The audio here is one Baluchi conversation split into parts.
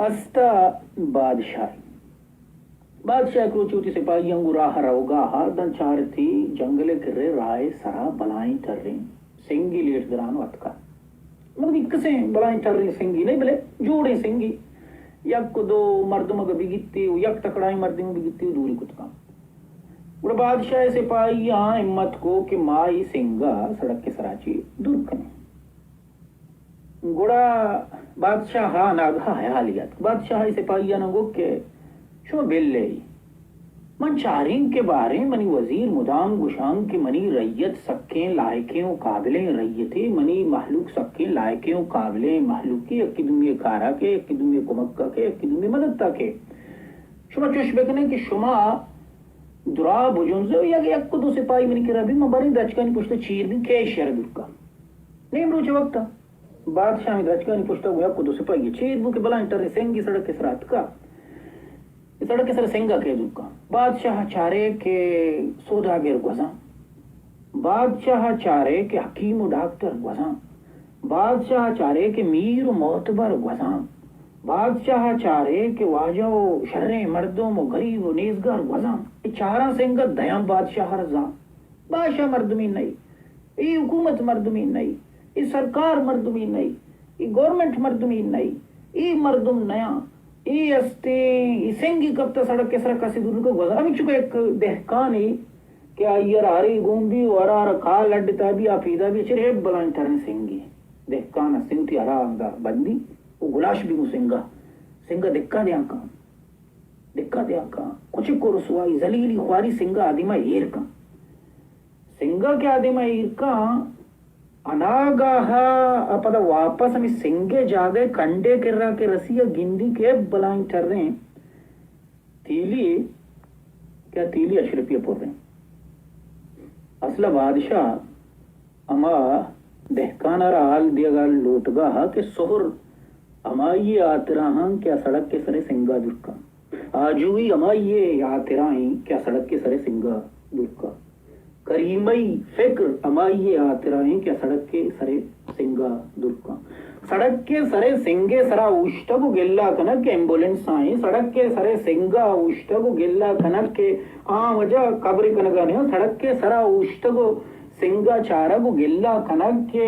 است ء بادشاہی۔ بادشاہ یک روچے وتی سپاہیاں گوں راہ ء روگا ات، داں چارتی جنگل ء کرے راہ ء سرا بلائیں ٹریں سنگی لیٹ دران ء اتکا۔ مطلب، یک کسیں بلائیں ٹریں سنگی نہیں، بلے جوڑیں سنگی۔ یک و دو مردم اگہ بگیتی و یک تکڑائیں مردم بگیتی و دوری کتکاں۔ گڑا بادشاہ ء سپاہیاں ہمت کو کہ ما اے سنگا سڑک ء سرا چی دور کنیں۔ گڑا بادشاہ ء ناگہا ہیالے اتک۔ بادشاہ ء سپاہیاناں گوشت کہ شما بل ئے، من چاریں کہ باریں منی وزیر مدام گوشاں کہ منی رعیت سکیں لائقیں و قابلیں رعیتے، منی مہلوک سکیں لائقیں و قابلیں مہلوکے، یکے دومی ء کارا کئے، یکے دومی ء کمکا کئے، یکے دومی ء مدتا کئے۔ شما چوش بکنئے کہ شما درا بجنزئے و یک، یک و دو سپاہی منی کرا بی، من باریں درچکانی پشتا چیر بی، کئے ایشی ء را دور کا۔ نیم روچ ء وقت ء بادشاہ ہمے درچکانی پشت ء گوں یک و دو سپاہی ء چیر بو کہ بلائیں ٹریں سنگے سڑک ء سرا اتکا۔ سڑک ء سر ء سنگ ء کئے دور کاں؟ بادشاہ ء چارے کہ سوداگر گوزاں۔ بادشاہ ء چارے کہ حکیم و ڈاکٹر گوزاں۔ بادشاہ ء چارے کہ میر و معتبر گوزاں۔ بادشاہ ء چارے کہ واجہ و شریں مردم و گریب و نیزگار گوزاں۔ اے چاراں سنگ ء دیاں بادشاہ ء را زاں۔ بادشاہ مردمی نئی۔ اے حکومت مردمی نئی، اے سرکار مردمی نئی، اے گورنمنٹ مردمی نئی، اے مردم نیاں، اے استیں، اے سنگی کپتہ سڑک ء سرا کسے دور نکو گوزا۔ ہمینچکو یک دہکانے کہ آئی ء را ہرے گون بی و ہرا ہرا کال اڈتا بی آ پیدا بی چرے ہب بلائیں ٹریں سنگے۔ دہکان استیں وتی ہرا ہمدا بندی و گلاش بی گوں سنگا، سنگا دکا دیاں کان۔ دکا دیاں کان۔ کچک و رسوائی، ذلیلی خواری سنگا آدیما ایر کان۔ سنگا کہ آدیما ایر کان، اناگاہا ء پدا واپس ہمے سنگے جاگہ کنڈے کرا کہ رسی ء گندی کہ بلائیں ٹریں تیلی کہ آ تیلی اشرپی ء پریں۔ اصل ء بادشاہ ہما دہکان ء را حال دیگ ء لوٹگا ات کہ سہر ہمائی ء ہاترا انت کہ آ سڑک ء سر ء سنگا دور کن۔ آجوئی ہمائی ء ہاترا انت کہ آ سڑک ء سر ء سنگا دور کن۔ کریمئی فکر ہمائی ء ہاترا انت کہ آ سڑک ء سر ء سنگا دور کن۔ سڑک ء سر ء سنگ ء سرا اوشتگ و گلہ کنگ کہ ایمبولینس آں۔ سڑک ء سر ء سنگا اوشتگ و گلہ کنگ کہ آ وجہ قبر کنگا نیاں۔ سڑک ء سرا اوشتگ و سنگا چارگ و گلہ کنگ کہ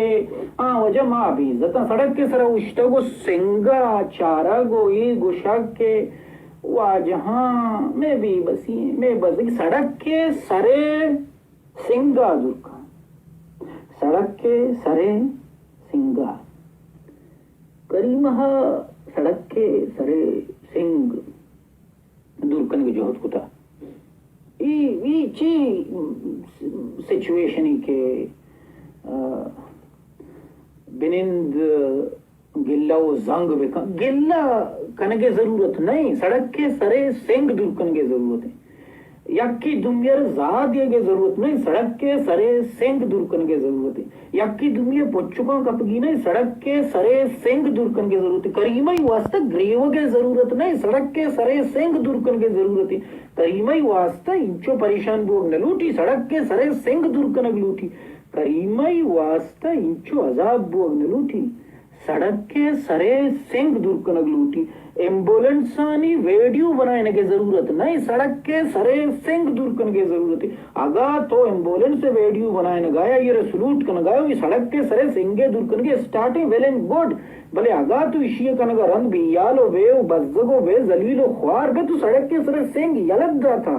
آ وجہ ما بے عزتاں۔ سڑک ء سرا اوشتگ و سنگا چارگ و اے گوشگ کہ واجہاں، مئے بے بسی، مئے بزگی۔ سڑک ء سر ء سنگا دور کن۔ سڑک ء سر ء سنگا۔ کریمہ سڑک ء سر ء سنگ دور کنگ ء جہد کتا۔ ای، ای چی سچویشنی کہ، آ، بنند گلہ و زنگ بکن۔ گلہ کنگ ء ضرورت نہیں، سڑک ء سر ء سنگ دور کنگ ء ضرورت ہے۔ یکی دومی ء را زاہ دیگ ء ضرورت نہیں، سڑک ء سر ء سنگ دور کنگ ء ضرورت ہے۔ یکی دومی ء پچکاں کپگی نہ، سڑک ء سر ء سنگ دور کنگ ء ضرورت ہے۔ کریمہ ء واسطہ گریوگ ء ضرورت نہ، سڑک ء سر ء سنگ دور کنگ ء ضرورت ہے۔ کریمہ ء واسطہ انچو پریشان بوگ نہ لوٹی، سڑک ء سر ء سنگ دور کنگ لوٹی۔ کریمہ ء واسطہ انچو عذاب بوگ نہ لوٹی۔ سڑک ء سر ء سنگ دور کنگ لوٹی۔ ایمبولینسانی ویڈیو بنائینگ ء ضرورت نہ، سڑک ء سر ء سنگ دور کنگ ء ضرورت۔ اگاں تو ایمبولینس ء ویڈیو بنائینگ ء یا آئی ء را سلوٹ کنگ ء ئے، سڑک ء سر ء سنگ ء دور کنگ ء اسٹارٹنگ ویل اینڈ گڈ، بلے اگاں تو ایشی ء کنگ ء رند بے ہیال و بے و بزگ و بے ذلیل و خوار بے، تو سڑک ء سر ء سنگ یلہ داتا۔